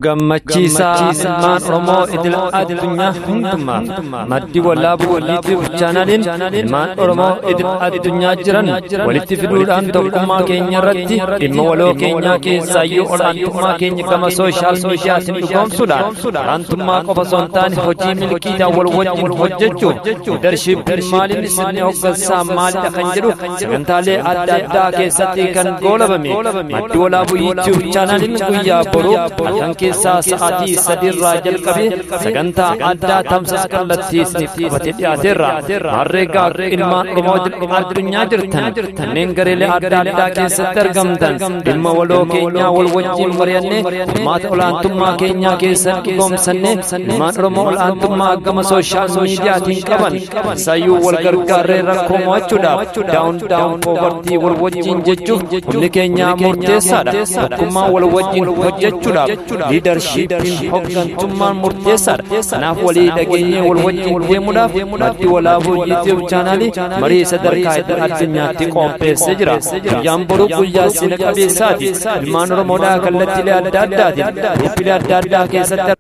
Gammachiisaa ilmaan Oromoo idil addunyaa hundumaaf Maddi Walaabuu YouTube chaanaliin ilmaan Oromoo idil addunyaa jiran walitti fiduudhaan tokkummaa keenya irratti dhimma waloo keenyaa keessaayyuu ol'aantummaa keenya gama social miidiyaatiin dhugoomsuudhaan olaantummaa qofa osoo hin taane hojii milkiidhaan wal wajjin hojjechuuf leadershippiin maaliin sirni hoggansaa maalidha kan jedhu sagantaalee adda addaa keessatti kan goolabame Maddi Walaabuu YouTube chaanaliin guyyaa boruu halkan keessaa sa'aatii 3 irraa jalqabee sagantaa addaa tamsaasa kallattii isiniif qabatee dhiyaateerra. Maarreegaa ilmaan Oromoo addunyaa jirtan kanneen gareelee adda addaa keessatti argamtan dhimma waloo keenyaa wal wajjin mari'annee furmaata olaantummaa keenyaa keessatti dhugoomsannee ilmaan Oromoo olaantummaa gama social miidiyaatiin qaban isayyuu wal gargaarree rakkoo mo'achuudhaaf down down poverty wal wajjin jechuuf humni keenyaa murteessaadha. Tokkummaa wal wajjin hojjechuudhaaf leadershippiin hoggantummaan murteessaadha. Kanaaf walii dhageenyee wal wajjin deemuudhaaf Maddi Walaabuu YouTube chaanaalii marii sadarkaa idil addunyaatti qopheessee jira. Guyyaan boruu guyyaa seena qabeessaati. Ilmaan Oromoodhaa kallattiilee adda addaatiin gruppiilee adda addaa keessatti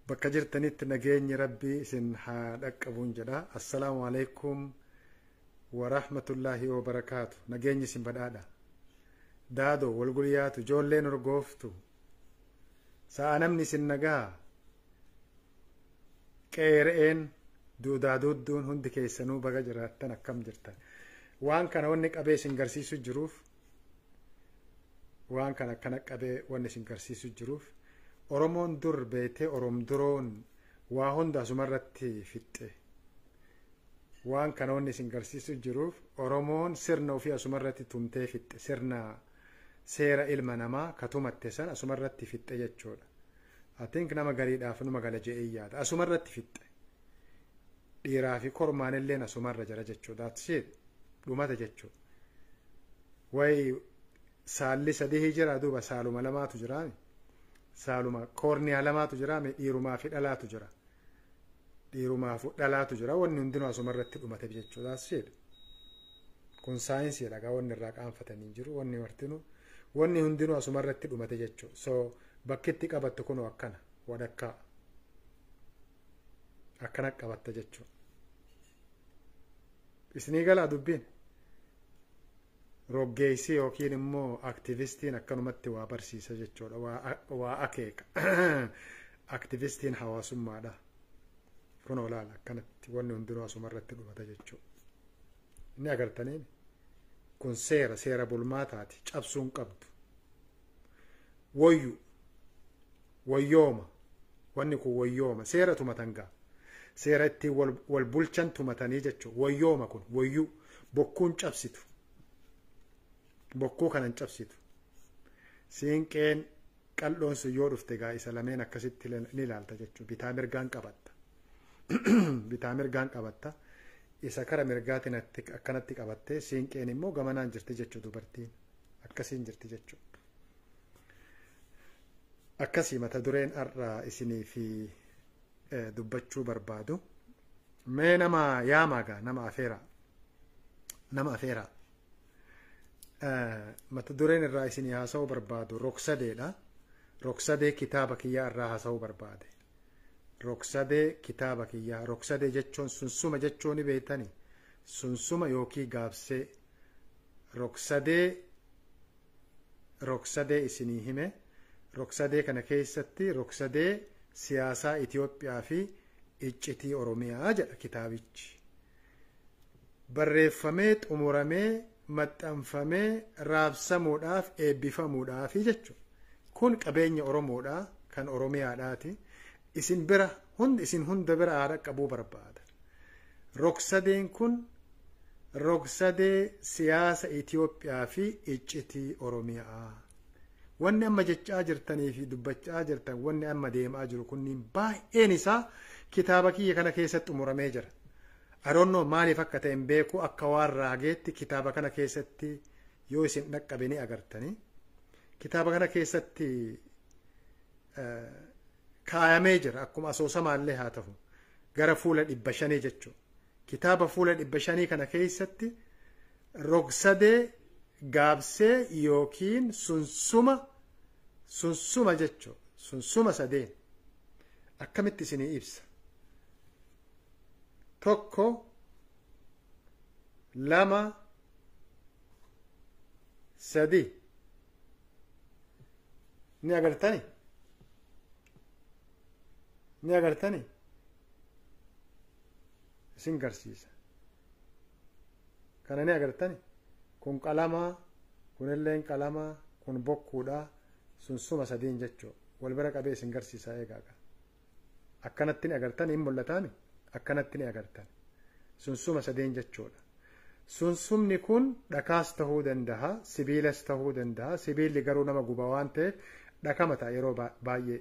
Bakka jirtanitti nageenyi Rabbii isin haa dhaqqabuun jedha. Assalaamu alaikum warahmatullaahi wabarakaatu. Nageenyi isin badhaadha. Daadoo walguyyaatu ijoolleen urgooftu. Sa'a namni isin nagaa. Qeere'een duudaa duudduun hundi keessanuu baga jiraattan, akkam jirtan? Waan kana wanni qabee isin garsiisu jiruuf, waan kana akkana qabee wanni isin garsiisu jiruuf, Oromoon dur beetee Oromduroon waa hunda asumarratti fixxe. Waan kana wanni isin garsiisu jiruuf, Oromoon sirna ofii asumarratti tumtee fixxe, sirna seera ilma namaa katumatte san asumarratti fixxe jechuudha. I think nama gariidhaaf numa gala je'ee yaada. Asumarratti fixxe. Dhiiraa fi kormaan illeen asumarra jira jechuudha. That's it. Dhumata jechuudha. Wayi saalli sadii jira, duuba saaluma lamaatu jira. Saaluma koorniyaa lamaatu jira, dhiirumaa fi dhalaatu jira. Dhiirumaa fi dhalaatu jira. Wanni hundinuu asumarratti dhumate jechuudha. That's it. Kun saayinsiidha gaa, wanni irraa qaanfatanii jiru, wanni martinuu wanni hundinuu asumarratti dhumate jechuudha. So bakki itti qabattu kunoo akkana wadakkaa akkana qabatta jechuudha. Isinii galaa dubbiin? Roggeessii yookiin immoo aktivistiin akkanumatti waa barsiisa jechuudha. Waa akeeka. Aktivistiin hawaasummaadha. Kunoo laala, akkanatti wanni hundinuu asumarratti dhumata jechuudha. Inni agartaniin kun seera bulmaataati, cabsuun qabdu. Woyyu wayyooma, wanni kun wayyooma, seera tumatan gaa. Seera ittiin wal bulchan tumatanii jechuudha. Wayyooma kun wayyuu bokkuun cabsitu. Bokkuu kanan cabsitu. Siinqeen qal'oon sun yoo dhufte gaa isa lameen akkasitti ni ilaalta jechuudha. Bitaa mirgaan qabatta. Bitaa mirgaan qabatta. Isa kara mirgaatiin akkanatti qabattee, siinqeen immoo gamanaan jirti jechuudha dubartiin. Akkasiin jirti jechuudha. Akkasii mata dureen har'a isinii fi dubbachuu barbaadu. Mee nama yaamaa gaa, nama afeeraa. Nama afeeraa. Mata dureen irraa isinii haasa'uu barbaadu rogsadeedha. Rogsadee kitaaba kiyyaa irraa haasa'uu barbaade. Rogsadee kitaaba kiyyaa. Rogsadee jechuun sunsuma jechuun ni beektani. Sunsuma yookiin gaabsee. Rogsadee isinii hime. Rogsadee kana keessatti rogsadee siyaasaa Itoophiyaa fi iccitii Oromiyaa jedha kitaabichi. Barreeffamee xumuramee maxxanfamee raabsamuudhaaf eebbifamuudhaafi jechuudha. Kun qabeenya Oromoodhaa kan Oromiyaadhaati. Isin bira hundi, isin hunda bira haadha qabuu barbaada. Rogsadeen kun rogsadee siyaasa Itoophiyaa fi iccitii Oromiyaa. Wanni amma jechaa jirtanii fi dubbachaa jirtan, wanni amma deemaa jiru kunniin baay'een isaa kitaaba kiyya kana keessatti xumuramee jira. Aroonnoo maaliif akka ta'e hin beeku, akka waan raageetti kitaaba kana keessatti yoo isin dhaqqabe ni agartanii. Kitaaba kana keessatti kaayamee jira, akkuma asoosamaallee haa ta'u gara fuula 500 jechuudha. Kitaaba fuula 500 kana keessatti rogsadee gaabsee yookiin sunsuma Sunsuma jechuu sunsuma sadeen akkamitti isinii ibsa? 1, 2, 3. Ni agartani? Ni agartani? Isin garsiisa. Kana ni agartani? Kun qalamaa, kunilleen qalamaa, kun bokkuudha. Sunsuma sadeen jechuu wal bira qabee isin garsiisaa eegaaga. Akkanatti ni agartani, hin mul'ataami? Akkanatti ni agartan. Sunsuma sadeen jechuudha. Sunsumni kun dhakaas tahuu danda'a, sibiilas tahuu danda'a. Sibiilli garuu nama guba waan ta'eef dhakama ta'a yeroo baay'ee.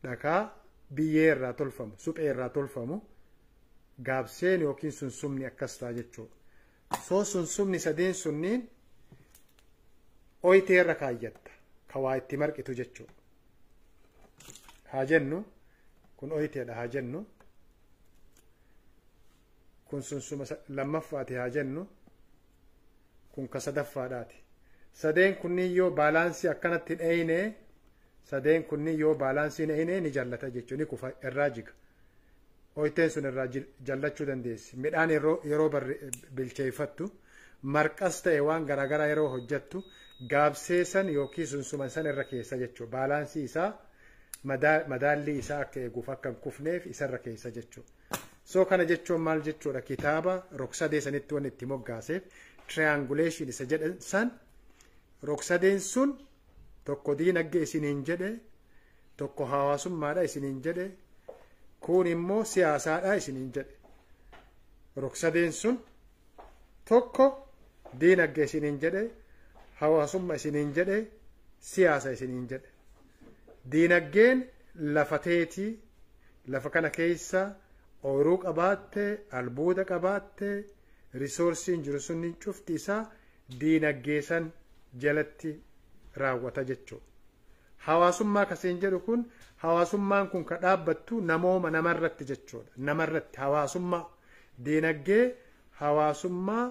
Dhakaa biyyee irraa tolfamu, suphee irraa tolfamu, gaabseen yookiin sunsumni akkas ta'a jechuudha. Soo sunsumni sadeen sunniin oyitee irra kaayyatta. Ka waa itti marqitu jechuudha. Haa jennu kun oyiteedha haa jennu. Kun sunsuma lammaffaati haa jennu. Kun ka sadaffaadhaati. Sadeen kunniin yoo baalaansii akkanatti hin eeyne, sadeen kunniin yoo baalaansii hin eeyne ni jallata jechuudha. Ni kufa, irraa jiga. Oyiteen sun irraa jallachuu dandeessi. Midhaan yeroo bilcheeffattu, marqas ta'e waan garaagaraa yeroo hojjettu, gaabsee san yookiin sunsuma san irra keessa jechuudha. Baalaansii isaa, madaallii isaa akka eeguuf akka hin kufneef isarra keessa jechuudha. So kana jechuun maal jechuudha? Kitaaba rog-sadee sanitti wanni itti moggaaseef triangulation isa jedhan san, rog-sadeen sun tokko diinagdee isiniin jedhe, tokko hawaasummaadha isiniin jedhe, kun immoo siyaasaadha isiniin jedhe. Rog-sadeen sun tokko diinagdee isiniin jedhe, hawaasummaa isiniin jedhe, siyaasa isiniin jedhe. Diinagdeen lafa teetii, lafa kana keessa ooyiruu qabaatte, albuuda qabaatte, riisoorsiin jiru sunniin cufti isaa diinagdee san jalatti raawwata jechuudha. Hawaasummaa kasiin jedhu kun, hawaasummaan kun ka dhaabbattu namooma namarratti jechuudha. Namarratti hawaasummaa, diinagdee, hawaasummaa,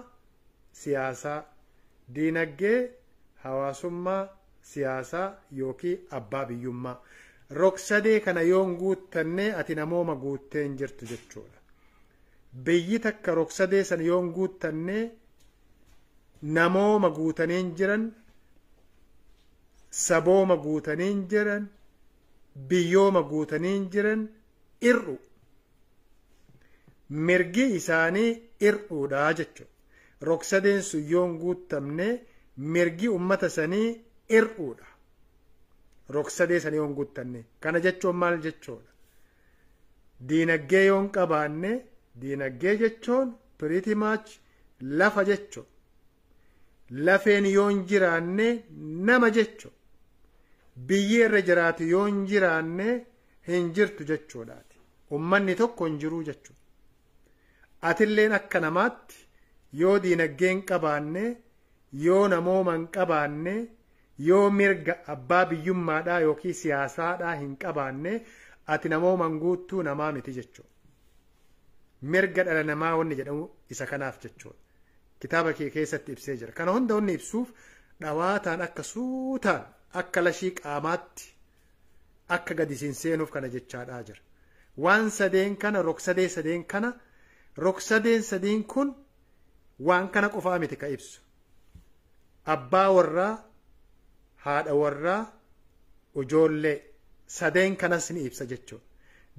siyaasaa, diinagdee, hawaasummaa, siyaasaa yookiin abbaa biyyummaa. Rog-sadee kana yoon guuttannee ati namooma guuttee hin jirtu jechuudha. Biyyi takka rog-sadee sana yoon guuttannee namooma guutanii hin jiran, sabooma guutanii hin jiran, biyyooma guutanii hin jiran ir'u. Mirgi isaanii ir'uudha jechuudha. Rog-sadeen sun yoon guuttamne mirgi ummata sanii ir'uudha. Rog-sadee sanii yoon guuttanne. Kana jechuun maal jechuudha? Diinagdee yoon qabaanne, diinagdee jechuun pretty much lafa jechuudha. Lafeen yoon jiraanne nama jechuudha. Biyyi irra jiraatu yoon jiraanne hin jirtu jechuudhaati. Ummanni tokko hin jiruu jechuudha. Atilleen akka namaatti yoo diinagdee hin qabaanne, yoo namooma hin qabaanne, yoo mirga abbaa biyyummaadhaa yookiin siyaasaadhaa hin qabaanne, ati namooma hin guuttuu, namaa miti jechuudha. Mirga dhala namaa wanni jedhamu isa kanaaf jechuudha. Kitaaba kee keessatti ibsee jira. Kana hunda wanni ibsuuf dhawaataan akka suutaan akka lashii qaamaatti akka gadi siin seenuuf kana jechaadhaa jira. Waan sadeen kana, rog-sadee sadeen kana, rog-sadeen sadiin kun waan kana qofaa miti ka ibsu. Abbaa warraa, haadha warraa, ijoollee sadeen kanas ni ibsa jechuudha.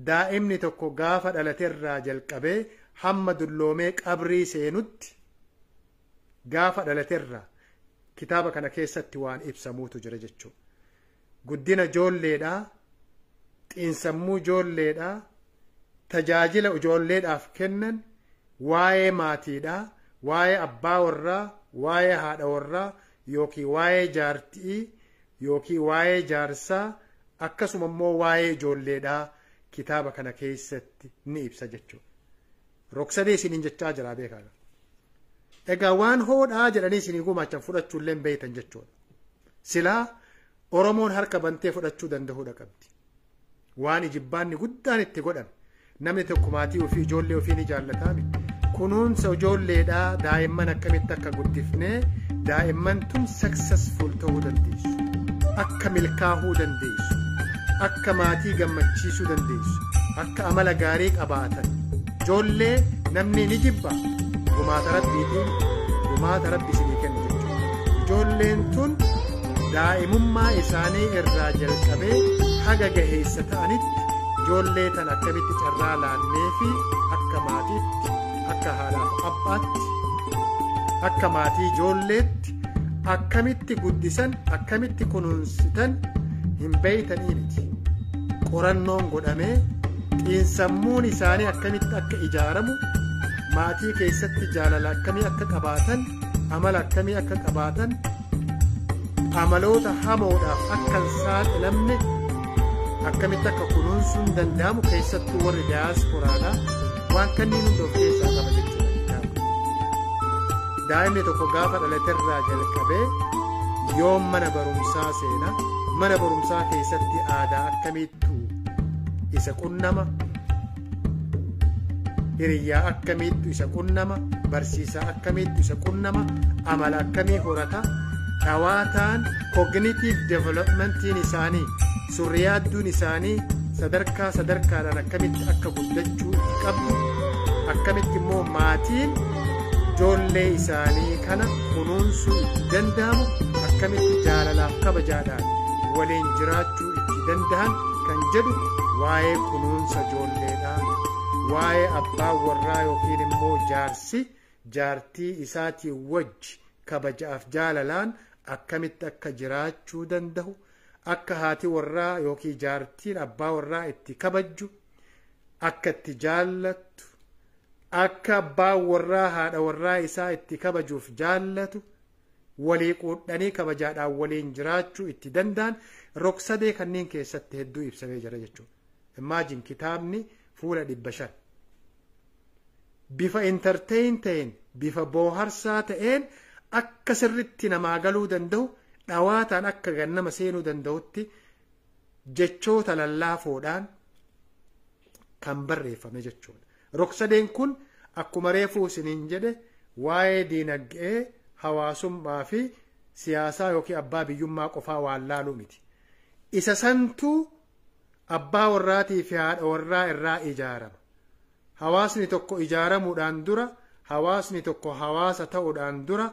Daa'imni tokko gaafa dhalateerraa jalqabee hamma dulloomee qabrii seenutti gaafa dhalateerraa kitaaba kana keessatti waan ibsamuutu jira jechuudha. Guddina ijoolleedhaa, xiinsammuu ijoolleedhaa, tajaajila ijoolleedhaaf kennan, waa'ee maatiidhaa, waa'ee abbaa warraa, waa'ee haadha warraa yookiin waa'ee jaartii yookiin waa'ee jaarsaa, akkasuma immoo waa'ee ijoolleedhaa kitaaba kana keessatti ni ibsa jechuudha. Rog-sadee isiniin jechaa jira beekaa. Egaa waan hoodhaa jedhanii isinii gumaachan fudhachuullee beektan jechuudha. Silaa Oromoon harka bantee fudhachuu danda'uudha qabdi. Waan ijibbaanni guddaan itti godhame, namni tokko maatii ofii, ijoollee ofii ni jaallataa miti. Kunuunsa ijoolleedhaa, daa'imman akkamitti akka guddifnee daa'imman tun successful ta'uu dandeessu. Akka milkaa'uu dandeessu, akka maatii gammachiisuu dandeessu, akka amala gaarii qabaatan. Ijoollee namni ni jibba, gumaata rabbiitiin gumaata rabbi isinii kennu jechuudha. Ijoolleen tun daa'imummaa isaanii irraa jalqabee haga gaheessa ta'anitti ijoollee tan akkamitti carraa laannee fi akka maatiitti, akka haadhaaf abbaatti, akka maatii ijoolleetti akkamitti guddisan, akkamitti kunuunsitan hin beeytanii miti. Qorannoon godhamee xiinsammuun isaanii akkamitti akka ijaaramu, maatii keessatti jaalala akkamii akka qabaatan, amala akkamii akka qabaatan, amaloota hamoodhaaf akka hin saaxilamne akkamitti akka kunuunsuun danda'amu, keessattuu warri diyaasporaadhaa waan kanneen hunda of keessaa qaba jechuudha kitaabni. Daa'imni tokko gaafa dhalaterraa jalqabee yoom mana barumsaa seena, mana barumsaa keessatti aadaa akkamiittu isa qunnama, hiriyyaa akkamiittu isa qunnama, barsiisaa akkamiittu isa qunnama, amala akkamii horata, dhawaataan cognitive developmentiin isaanii, surriyaadduun isaanii sadarkaa sadarkaadhaan akkamitti akka guddachuu itti qabdu, akkamitti immoo maatiin ijoollee isaanii kana kunuunsuu itti danda'amu, akkamitti jaalalaaf kabajaadhaan waliin jiraachuu itti danda'an kan jedhu, waa'ee kunuunsa ijoolleedhaa, waa'ee abbaa warraa yookiin immoo jaarsi jaartii isaatii wajji kabajaaf jaalalaan akkamitti akka jiraachuu danda'u, akka haati warraa yookiin jaartiin abbaa warraa itti kabajju, akka itti jaallattu, akka abbaa warraa haadha warraa isaa itti kabajuuf jaallatu, walii quudhanii kabajaadhaan waliin jiraachuu itti danda'an rogsadee kanneen keessatti hedduu ibsamee jira jechuudha. Imagine, kitaabni fuula 500. Bifa entertain ta'een, bifa booharsaa ta'een, akka sirritti namaa galuu danda'u, dhawaataan akka gannama seenuu danda'utti jechoota lallaafoodhaan kan barreeffame jechuudha. Rogsadeen kun akkuma reefuu isiniin jedhe waa'ee diinagdee, hawaasummaa fi siyaasaa yookiin abbaa biyyummaa qofaa waan laaluu miti. Isa santuu abbaa warraatii fi haadha warraa irraa ijaarama. Hawaasni tokko ijaaramuudhaan dura, hawaasni tokko hawaasa ta'uudhaan dura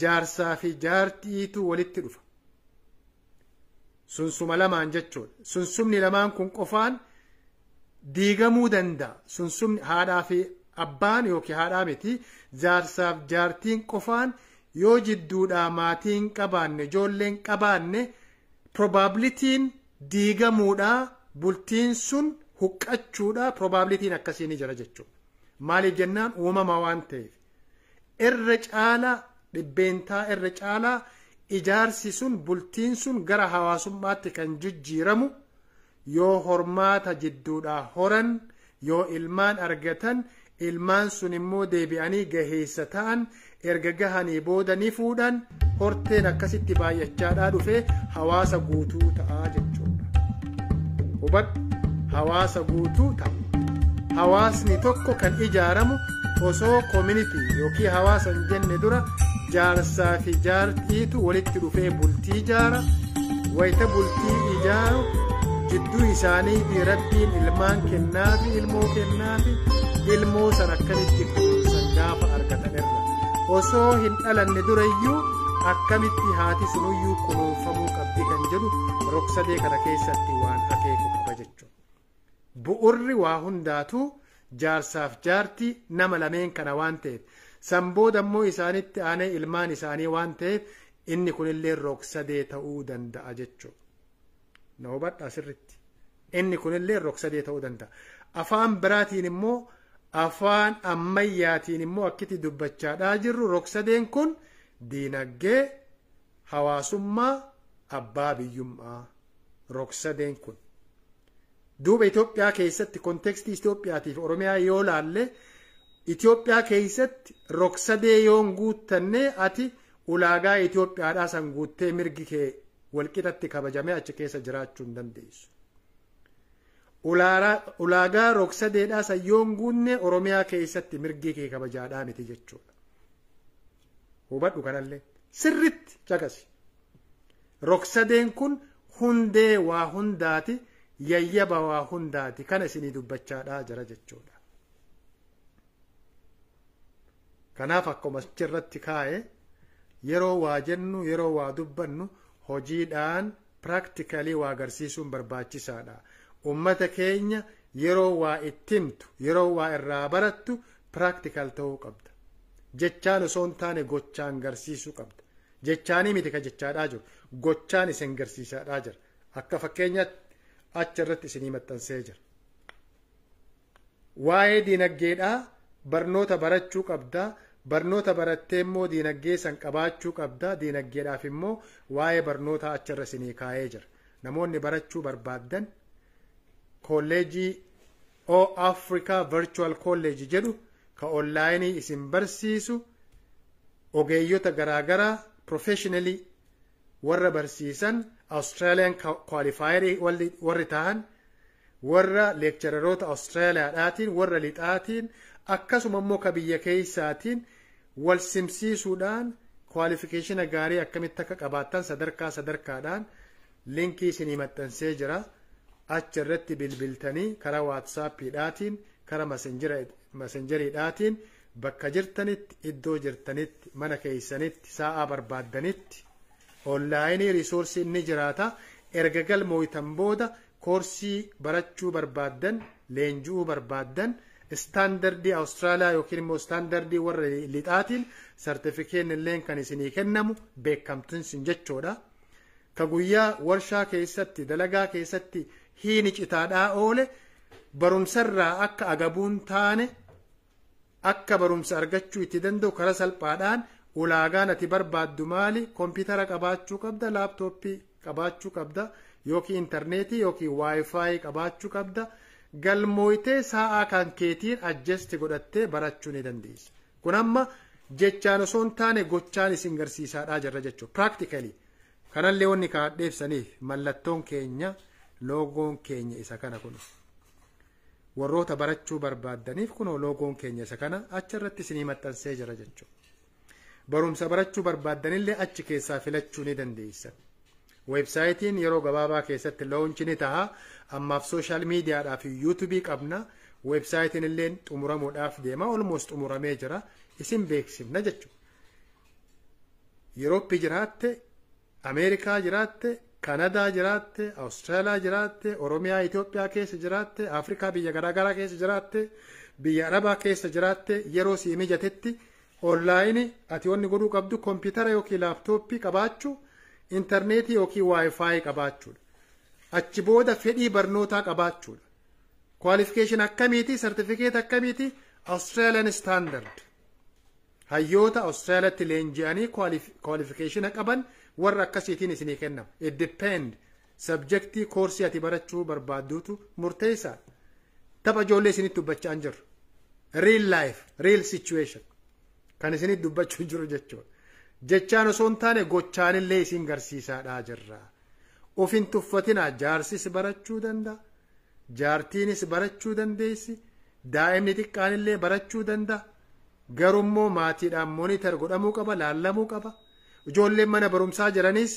jaarsaa fi jaartiitu walitti dhufa. Sunsuma lamaan jechuudha. Sunsumni lamaan kun qofaan diigamuu danda'a. Sunsumni haadhaa fi abbaan yookiin haadhaa miti, jaarsaaf jaartiin qofaan yoo jidduudhaa maatiin qabaanne, ijoolleen qabaanne, probabilityn diigamuudhaa, bultiin sun huqqachuudhaa probabilityn akkasii ni jira jechuudha. Maaliif jennaan uumama waan ta'eef. Irra caalaa, dhibbeentaa irra caalaa, ijaarsi sun, bultiin sun gara hawaasummaatti kan jijjiiramu yoo hormaata jidduudhaa horan, yoo ilmaan argatan, ilmaan sun immoo deebi'anii gaheessa ta'an, erga gahanii booda ni fuudhan, horteen akkasitti baay'achaadhaa dhufee hawaasa guutuu ta'aa jechuudha. Hubadhu, hawaasa guutuu ta'a. Hawaasni tokko kan ijaaramu osoo community yookiin hawaasa hin jenne dura jaarsaa fi jaartiitu walitti dhufee bultii ijaara. Wayita bultii ijaaru jidduu isaaniitii rabbiin ilmaan kennaafi, ilmoo kennaafi, ilmoo san akkamitti kunuunsan gaafa argatan irra. Osoo hin dhalanne durayyuu akkamitti haati sunuyyuu kunuunfamuu qabdi kan jedhu rogsadee kana keessatti waan akeeku qaba jechuudha. Bu'urri waa hundaatu jaarsaaf jaartii nama lameen kana waan ta'eef, san booda immoo isaanitti aanee ilmaan isaanii waan ta'eef, inni kunillee rogsadee ta'uu danda'a jechuudha. Na hubadhaa sirritti. Inni kunillee rogsadee ta'uu danda'a. Afaan biraatiin immoo, afaan ammayyaatiin immoo akkitti dubbachaadhaa jirru, rogsadeen kun diinagdee, hawaasummaa, abbaa biyyummaa rogsadeen kun. Duuba Itoophiyaa keessatti, contextii Itoophiyaatiif Oromiyaa yoo laalle, Itoophiyaa keessatti rogsadee yoon guuttanne ati ulaagaa Itoophiyaadhaa san guuttee mirgi kee walqixatti kabajamee achi keessa jiraachuu hin dandeessu. Ulaagaa rogsadeedhaa san yoon guunne Oromiyaa keessatti mirgi kee kabajaadhaa miti jechuudha. Hubadhu kanallee sirritti caqasi. Rogsadeen kun hundee waa hundaati, yayyaba waa hundaati. Kana isinii dubbachaadhaa jira jechuudha. Kanaaf akkuma achirratti kaa'e, yeroo waa jennu, yeroo waa dubbannu, hojiidhaan practically waa agarsiisuun barbaachisaadha. Ummata keenya yeroo waa itti himtu, yeroo waa irraa barattu, practical ta'uu qabda. Jechaan osoo hin taane gochaan garsiisuu qabda. Jechaanii miti ka jechaadhaa jiru, gochaan isin garsiisaadhaa jira. Akka fakkeenyaatti achirratti isinii maxxansee jira. Waa'ee diinagdeedhaa barnoota barachuu qabdaa. Barnoota barattee immoo diinagdee san qabaachuu qabda. Diinagdeedhaaf immoo waa'ee barnoota achirra isinii kaa'ee jira. Namoonni barachuu barbaaddan kolleejii O Africa Virtual College jedhu ka online isin barsiisu, ogeeyyota garaagaraa professionally warra barsiisan, Australian qualifier warri ta'an, warra lectureroota Australiyaadhaatiin, warra lixaatiin, akkasuma immoo ka biyya keessaatiin wal simsiisuudhaan qualification gaarii akkamitti akka qabaattan sadarkaa sadarkaadhaan linkii isinii maxxansee jira. Achi irratti bilbiltanii karaa WhatsAppiidhaatiin, karaa Messengeriidhaatiin, bakka jirtanitti, iddoo jirtanitti, mana keessanitti, sa'aa barbaaddanitti online resourceiin inni jiraata. Erga galmooytan booda koorsii barachuu barbaaddan, leenji'uu barbaaddan, standardii Awustiraaliyaa yookiin immoo standardii warra lixaatiin sartifikeetni illee kan isinii kennamu beekamtiin sin jechuudha. Ka guyyaa warshaa keessatti, dalagaa keessatti hiini citaadhaa oole barumsarraa akka agabuun taane, akka barumsa argachuu itti danda'u karaa salphaadhaan. Ulaagaan ati barbaaddu maali? Kompiitara qabaachuu qabda, laptopii qabaachuu qabda, yookiin intarneetii yookiin WiFi qabaachuu qabda. Galmooytee sa'aa kan keetiin adjust godhattee barachuu ni dandeessa. Kun amma jechaan osoo hin taane gochaan isin garsiisaadhaa jirra jechuudha. Practically. Kanallee wanni kaadheebsaniif mallattoon keenya, loogoon keenya isa kana kun. Warroota barachuu barbaaddaniif kunoo loogoon keenya isa kana achirratti isinii maxxansee jira jechuudha. Barumsa barachuu barbaaddanillee achi keessaa filachuu ni dandeessan. Websiteiin yeroo gabaabaa keessatti launch ni ta'a. Ammaaf social mediadhaa fi YouTubeii qabna. Websiteiin illee xumuramuudhaaf deema. Almost xumuramee jira. Isin beeksifna jechuudha. Yurooppii jiraatte, Ameerikaa jiraatte, Kanadaa jiraatte, Awustiraaliyaa jiraatte, Oromiyaa Itoophiyaa keessa jiraatte, Afrikaa biyya garaagaraa keessa jiraatte, biyya Arabaa keessa jiraatte, yeroo sii mijatetti online ati wanni godhuu qabdu kompiitara yookiin laptopii qabaachuu, intarneetii yookiin WiFi qabaachuudha. Achi booda fedhii barnootaa qabaachuudha. Qualification akkamiiti? Sartifikeet akkamiiti? Australian standard. Hayyoota Awustiraaliyaatti leenji'anii qualification qaban warra akkasiitiin isinii kennama. It depend. Subjectii koorsii ati barachuu barbaadduutu murteessaadha. Tapha ijoollee isinitti dubbachaa hin jirru. Real life, real situation. Kan isinitti dubbachuu jiru jechuudha. Jechaan osoo hin taane gochaanillee isin garsiisaadhaa jirra. Of hin tuffatinaa. Jaarsis barachuu danda'a. Jaartiinis barachuu dandeessi. Daa'imni xiqqaanillee barachuu danda'a. Garummoo maatiidhaan monitor godhamuu qaba, laallamuu qaba. Ijoolleen mana barumsaa jiranis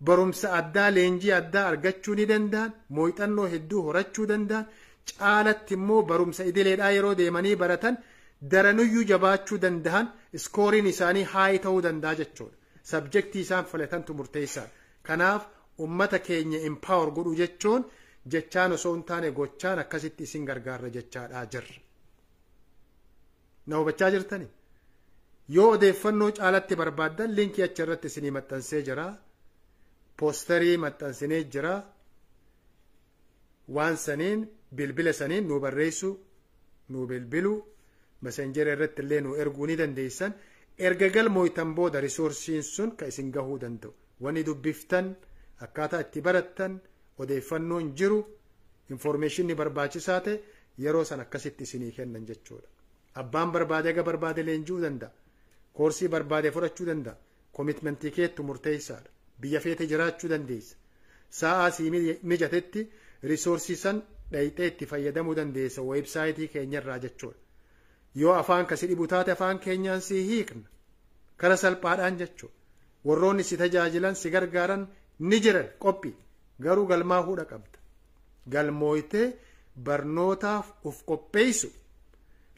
barumsa addaa, leenjii addaa argachuu ni danda'an, muuxannoo hedduu horachuu danda'an, caalatti immoo barumsa idileedhaa yeroo deemanii baratan daranuyyuu jabaachuu danda'an, scoreiin isaanii high ta'uu danda'a jechuudha. Subjectii isaan filatantu murteessaadha. Kanaaf ummata keenya empower godhuu jechuun jechaan osoo hin taane gochaan akkasitti isin gargaarra jechaadhaa jirra. Na hubachaa jirtani? Yoo odeeffannoo caalatti barbaaddan linkii achi irratti isinii maxxansee jira. Posterii maxxansinee jira. Waan saniin, bilbila saniin nu barreessu, nu bilbilu, Messenger irratti illee nu erguu ni dandeessan. Erga galmooytan booda resourceiin sun ka isin gahuu danda'u. Wanni dubbiftan, akkaataa itti barattan, odeeffannoon jiru, informationni barbaachisaa ta'e yeroo san akkasitti isinii kennan jechuudha. Abbaan barbaade aga barbaade leenji'uu danda'a. Koorsii barbaade fudhachuu danda'a. Commitmentii keettu murteessaadha. Biyya feete jiraachuu dandeessa. Sa'aa sii mijatetti resourceii san dhayxee itti fayyadamuu dandeessa websiteii keenyarraa jechuudha. Yoo afaan kasi dhibu taate afaan keenyaan sii hiikna. Kara salphaadhaan jechuudha. Warroonni si tajaajilan, si gargaaran Ni jiran qophii, garuu galmaahuudha qabda. Galmooytee barnootaaf uf qopheessu.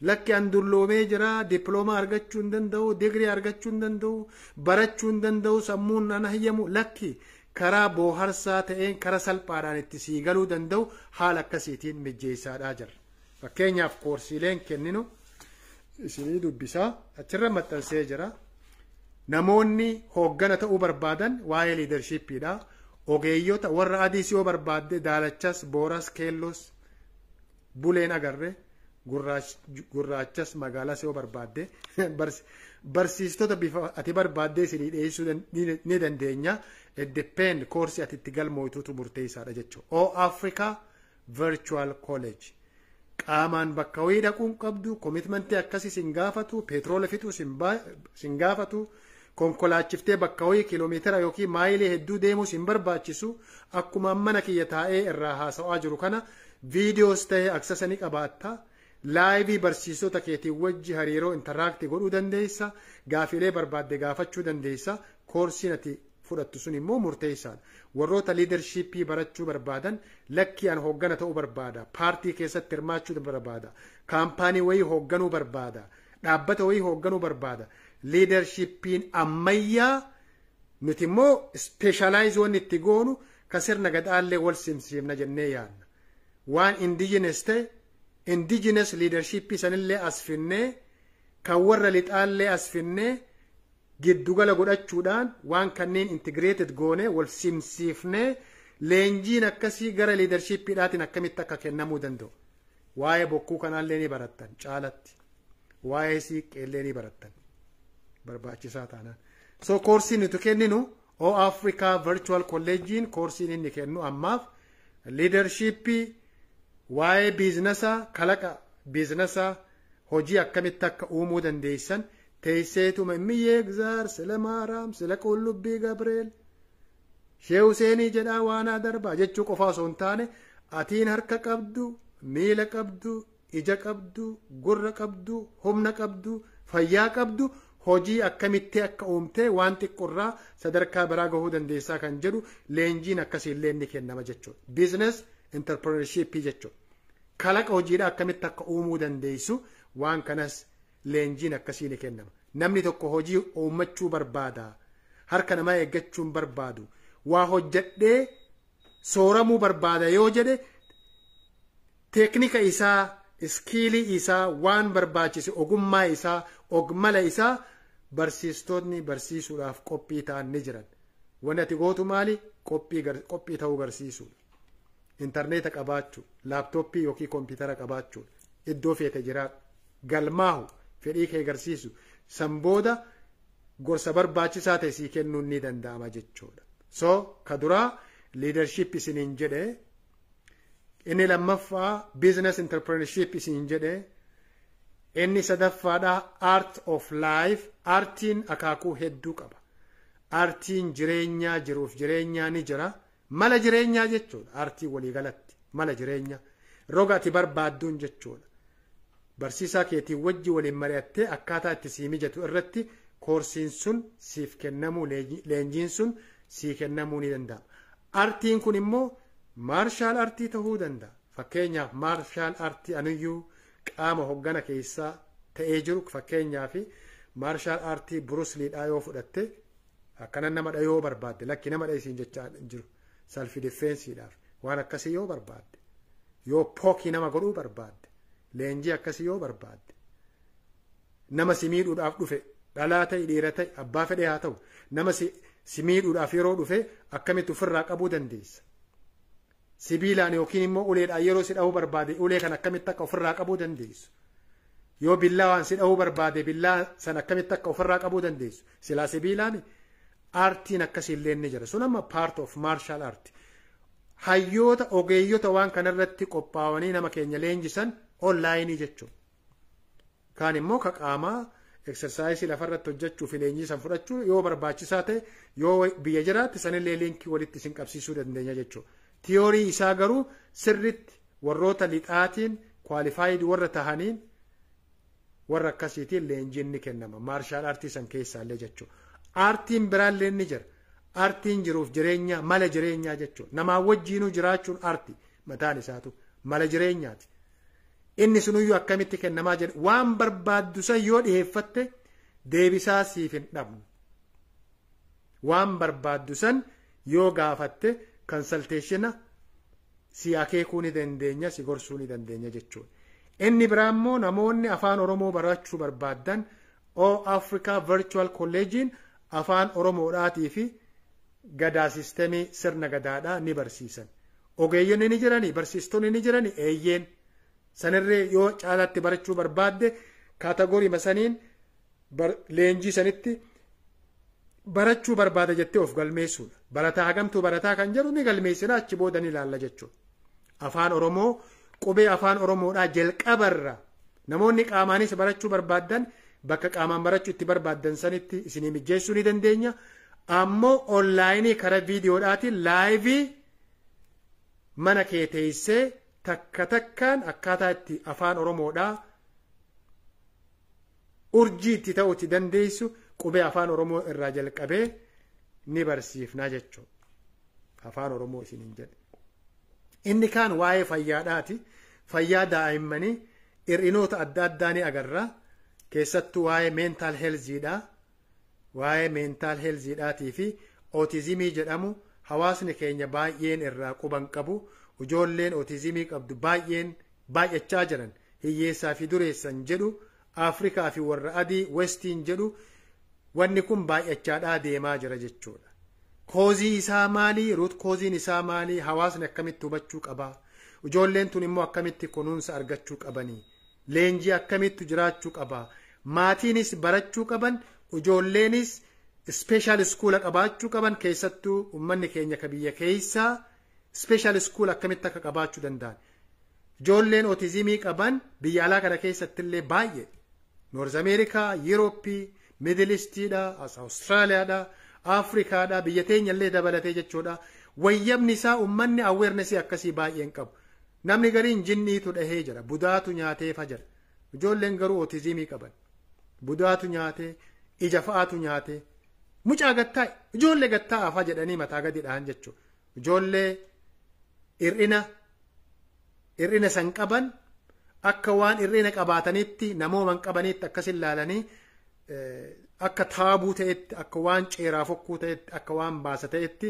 Lakki, an dulloomee jira, diploomaa argachuu hin danda'u, digirii argachuu hin danda'u, barachuu hin danda'u, sammuun nan hayyamu. Lakki, karaa booharsaa ta'een, karaa salphaadhaan itti sii galuu danda'u haala akkasiitiin mijjeessaadhaa jira. Fakkeenyaaf, koorsiileen kenninu isinii dubbisaa, achirra maxxansee jira. Namoonni hooggana ta'uu barbaadan waa'ee leadershipiidha. Ogeeyyota warra adiis yoo barbaadde, daalachas, booras, keellos, buleen agarre, gurraachas, magaalaas yoo barbaadde, barsiistota bifa ati barbaadde isinii dhiyeessuu ni dandeenya. Depend koorsii ati itti galmooytuutu murteessaadha jechuudha. O Africa Virtual College. Qaamaan bakka wayii dhaquun qabdu, commitmentii akkasii sin gaafatu, peetroola fixuu sin gaafatu, konkolaachiftee bakka wayii kiiloomeetira yookiin maayilii hedduu deemuu sin barbaachisu. Akkuma mana kiyya taa'ee irraa haasa'aa jiru kana viidiyoos ta'ee access ni qabaatta. Live barsiisota keetiin wajji hariiroo interact godhuu dandeessa. Gaafilee barbaadde gaafachuu dandeessa. Koorsiin ati fudhattu sun immoo murteessaadha. Warroota leadershipii barachuu barbaadan, lakkii, an hooggana ta'uu barbaada, paartii keessatti hirmaachuu barbaada, kaampaanii wayii hoogganuu barbaada, dhaabbata wayii hoogganuu barbaada. Leadershipiin ammayyaa nuti immoo specialize wanni itti goonu ka sirna gadaallee wal simsiifna jennee yaadna. Waan indigenous ta'e, indigenous leadershipii sanillee as finnee, kan warra lixaallee as finnee, giddugala godhachuudhaan waan kanneen integrated goone, wal simsiifnee, leenjiin akkasii gara leadershipiidhaatiin akkamitti akka kennamuu danda'u. Waa'ee bokkuu kanaallee ni barattan caalatti. Waa'ee siiqqeellee ni barattan. Barbaachisaa taanaan. So koorsiin nuti kenninu, O Africa Virtual Collegein koorsiin inni kennu ammaaf leadershipii, waa'ee businessaa, kalaqa businessaa, hojii akkamitti akka uumuu dandeessan, teesseetuma Immiyyee Egzaar, sila Maaraam, sila Qullubbii Gabreel, Shee Huseenii jedhaa waanaa darbaa jechuu qofa osoo hin taane, atiin harka qabdu, miila qabdu, ija qabdu, gurra qabdu, humna qabdu, fayyaa qabdu, hojii akkamitti akka uumtee waan xiqqoorraa sadarkaa biraa gahuu dandeessaa kan jedhu leenjiin akkasiillee ni kennama jechuudha. Business entrepreneurship jechuudha. Kalaqa hojiidha akkamitti akka uumuu dandeessu, waan kanas leenjiin akkasii ni kennama. Namni tokko hojii uummachuu barbaada. Harka namaa eeggachuu hin barbaadu. Waa hojjedhee sooramuu barbaada yoo jedhe, teeknika isaa, skillii isaa, waan barbaachise, ogummaa isaa, ogmala isaa barsiistonni barsiisuudhaaf qophii ta'an ni jiran. Wanti ati gootu maali? Qophii ta'uu garsiisuudha. Intarneeta qabaachuu, laaptooppii yookiin koompitara qabaachuu, iddoo feete jiraadhu, galmaahu, fedhii kee garsiisu. San booda gorsa barbaachisaa ta'e sii kennuun ni danda'ama jechuudha. So ka duraa leadership isiniin jedhe, inni lammaffaa business entrepreneurship isiniin jedhe, inni sadaffaadha art of life. Artiin akaakuu hedduu qaba. Artiin jireenyaa, jiruuf jireenyaa ni jira. Mala jireenyaa jechuudha. Artii waliigalatti mala jireenyaa roga ati barbaadduun jechuudha. Barsiisaa keetiin wajji waliin mari'attee akkaataa itti sii mijatu irratti koorsiin sun siif kennamuu, leenjiin sun sii kennamuu ni danda'ama. Artiin kun immoo martial artii ta'uu danda'a. Fakkeenyaaf, martial artii aniyyuu qaama hoggana keessaa ta'ee jiru, fakkeenyaaf martial artii Bruce Leedhaa yoo fudhatte, akkana nama dhayoo barbaadde, lakki, nama dhayisiin jechaa jiru, self defenseiidhaaf waan akkasii yoo barbaadde, yoo poke nama godhuu barbaadde, leenjii akkasii yoo barbaadde, nama si miidhuudhaaf dhufe, dhalaa ta'e, dhiira ta'e, abbaa fedhee haa ta'u, nama si miidhuudhaaf yeroo dhufe akkamitti ofirraa qabuu dandeessa. Sibiilaan yookiin immoo uleedhaan yeroo si dhahuu barbaade, ulee kan akkamitti akka ofirraa qabuu dandeessu. Yoo billaa waan si dhahuu barbaade, billaa san akkamitti akka ofirraa qabuu dandeessu. Silaa sibiilaan aartiin akkasiillee ni jira. Sun amma part of martial art. Hayyoota, ogeeyyota waan kanarratti qophaa'anii nama keenya leenjisan onlineii jechuudha. Kaan immoo ka qaamaa exerciseii lafarratti hojjechuu fi leenjii san fudhachuu yoo barbaachisaa ta'e, yoo biyya jiraatte, sanillee linkii walitti isin qabsiisuu dandeenya jechuudha. Theory isaa garuu sirritti warroota lixaatiin qualified warra tahaniin, warra akkasiitiin leenjiin ni kennama. Martial artii san keessaallee jechuudha. Aartiin biraallee ni jira. Artiin jiruuf jireenya, mala jireenyaa jechuudha. Namaa wajjiinuu jiraachuun arti mataan isaatu mala jireenyaati. Inni sunuyyuu akkamitti kennamaa jedhe, waan barbaaddu san yoo dhiheeffatte deebisaa siif hin dhabnu. Waan barbaaddu san yoo gaafatte consultation si akeekuu ni dandeenya, si gorsuu ni dandeenya jechuudha. Inni biraa immoo namoonni afaan Oromoo barachuu barbaaddan, O Africa Virtual College'n afaan Oromoodhaatii fi gadaa, system sirna gadaadhaa ni barsiisan. Ogeeyyonni ni jirani, barsiistonni ni jirani, eeyyeen. Sanirree yoo caalatti barachuu barbaadde category saniin leenjii sanitti barachuu barbaada jettee of galmeessuudha. Barataa hagamtuu barataa kan jedhu ni galmeessina, achi booda ni ilaalla jechuudha. Afaan Oromoo, qubee afaan Oromoodhaa jalqabarra namoonni qaamaanis barachuu barbaaddan bakka qaamaan barachuu itti barbaaddan sanitti isinii mijjeessuu ni dandeenya. Ammoo online karaa viidiyoodhaatiin live mana kee teessee takka takkaan akkaataa itti afaan Oromoodhaa urjii itti ta'uu itti dandeessu qubee afaan Oromoo irraa jalqabee ni barsiifnaa jechuudha. Afaan Oromoo isiniin jedhe. Inni kaan waa'ee fayyaadhaati. Fayyaa daa'immanii hir'inoota adda addaa ni agarra. Keessattuu waa'ee mental healthiidha. Waa'ee mental healthiidhaatii fi autism jedhamu hawaasni keenya baay'een irraa quban qabu. Ijoolleen autism qabdu baay'een baay'achaa jiran, hiyyeessaa fi dureessan jedhu, Afrikaa fi warra adii Westiin jedhu, wanni kun baay'achaadhaa deemaa jira jechuudha. Cause isaa maalii? Root causeiin isaa maalii? Hawaasni akkamitti hubachuu qabaa? Ijoolleen tun immoo akkamitti kunuunsa argachuu qabanii? Leenjii akkamittu jiraachuu qabaa? Maatiinis barachuu qaban, ijoolleenis special school qabaachuu qaban, keessattuu uummanni keenya ka biyya keessaa special school akkamitti akka qabaachuu danda'an. Ijoolleen autism qaban biyya alaa kana keessatti illee baay'ee. North America, Yurooppii, Middle Eastiidha, Awustiraaliyaadha, Afrikaadha, biyya teenya illee dabalatee jechuudha. Wayyabni isaa uummanni awareness akkasii baay'een qabu. Namni gariin jinniitu dhahee jira, budaatu nyaateefa jira. Ijoolleen garuu autism qaban. Budaatu nyaatee, ija fa'aatu nyaatee, mucaa gattaa'e, ijoollee gattaa'aa fa'a jedhanii mataa gadi dhahan jechuudha. Ijoollee hir'ina san qaban akka waan hir'ina qabaatanitti, namooman qabanitti akkas ilaalanii, akka taboo ta'etti, akka waan ceeraa fokkuu ta'etti, akka waan baasa ta'etti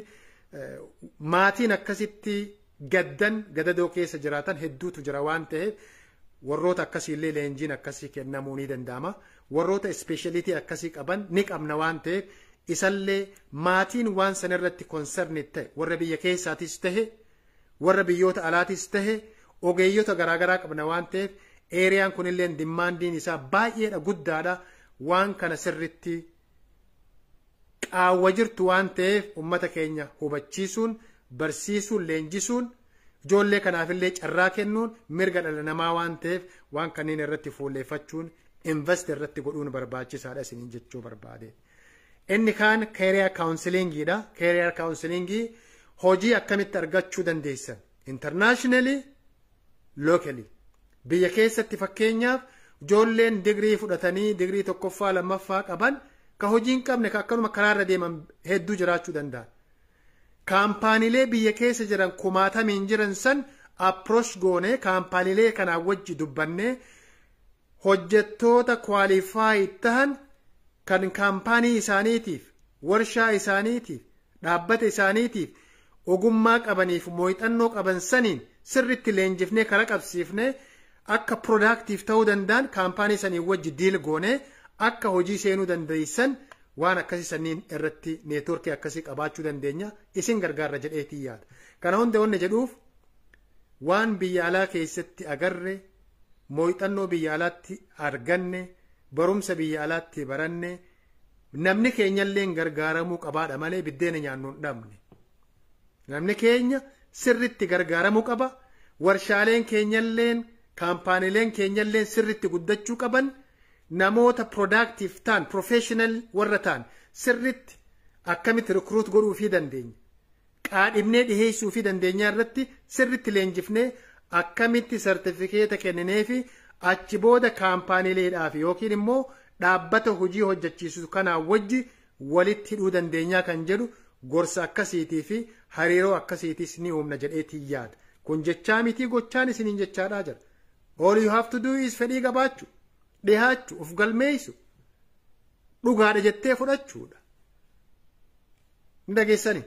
maatiin akkasitti gaddan gadadoo keessa jiraatan hedduutu jira waan ta'eef, warroota akkasiillee leenjiin akkasii kennamuu ni danda'ama. Warroota specialty akkasii qaban ni qabna waan ta'eef, isallee maatiin waan sanarratti concern ta'e, warra biyya keessaatis tahe, warra biyyoota alaatis tahe, ogeeyyota garaagaraa qabna waan ta'eef, areaan kunillee demandiin isaa baay'eedha, guddaadha. Waan kana sirritti qaawwa jirtu waan ta'eef, ummata keenya hubachiisuun, barsiisuun, leenjisuun, ijoollee kanaafillee carraa kennuun mirga dhala namaa waan ta'eef, waan kanneen irratti fuulleeffachuun, invest irratti godhuun barbaachisaadha isiniin jechuu barbaade. Inni kaan career counselingiidha. Career counseling, hojii akkamitti argachuu dandeessan? Internationally, locally. Biyya keessatti fakkeenyaaf ijoolleen digrii fudhatanii digrii tokkoffaa lammaffaa qaban ka hojii hin qabne, ka akkanuma karaarra deeman hedduu jiraachuu danda'a. Kaampaaniilee biyya keessa jiran kumaatamiin jiran san approach goonee, kaampaaniilee kanaa wajji dubbannee, hojjettoota qualify tahan kan kaampaanii isaaniitiif, warshaa isaaniitiif, dhaabbata isaaniitiif ogummaa qabaniif muuxannoo qaban saniin sirritti leenjifnee, kara qabsiifnee, akka productive ta'uu danda'an kaampaanii sanii wajji deal goonee akka hojii seenuu dandeessan, waan akkasii saniin irratti network akkasii qabaachuu dandeenya, isin gargaarra jedheetii yaada. Kana hunda wanni jedhuuf, waan biyya alaa keessatti agarre, muuxannoo biyya alaatti arganne, barumsa biyya alaatti baranne, namni keenyallee gargaaramuu qabaadha malee biddeena nyaannu hin dhabne. Namni keenya sirritti gargaaramuu qaba. Warshaaleen keenyalleen, kaampaaniileen keenyalleen sirritti guddachuu qaban. Namoota productive ta'an, professional warra ta'an sirritti akkamitti recruit godhuu fi dandeenya, qaadhibnee dhiheessuu fi dandeenya irratti sirritti leenjifnee, akkamitti sartifikeeta kenninee fi achi booda kaampaaniileedhaaf yookiin immoo dhaabbata hojii hojjechiisu kanaa wajji walitti hidhuu dandeenyaa kan jedhu. Gorsa akkasiitii fi hariiroo akkasiitis ni uumna jedheetii yaada. Kun jechaa mitii, gochaan isiniin jechaadhaa jira. All you have to do is fedhii qabaachuu, dhihaachuu, of galmeessu, dhugaadha jettee fudhachuudha. Ni dhageessani.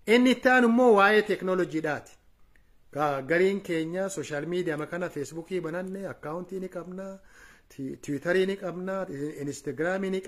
Inni itti aanu immoo waa'ee teeknooloojiidhaati. Gariin keenya social media kana Facebookii bananne, accountii ni qabna, Twitterii ni qabna, Instagramii ni qabna.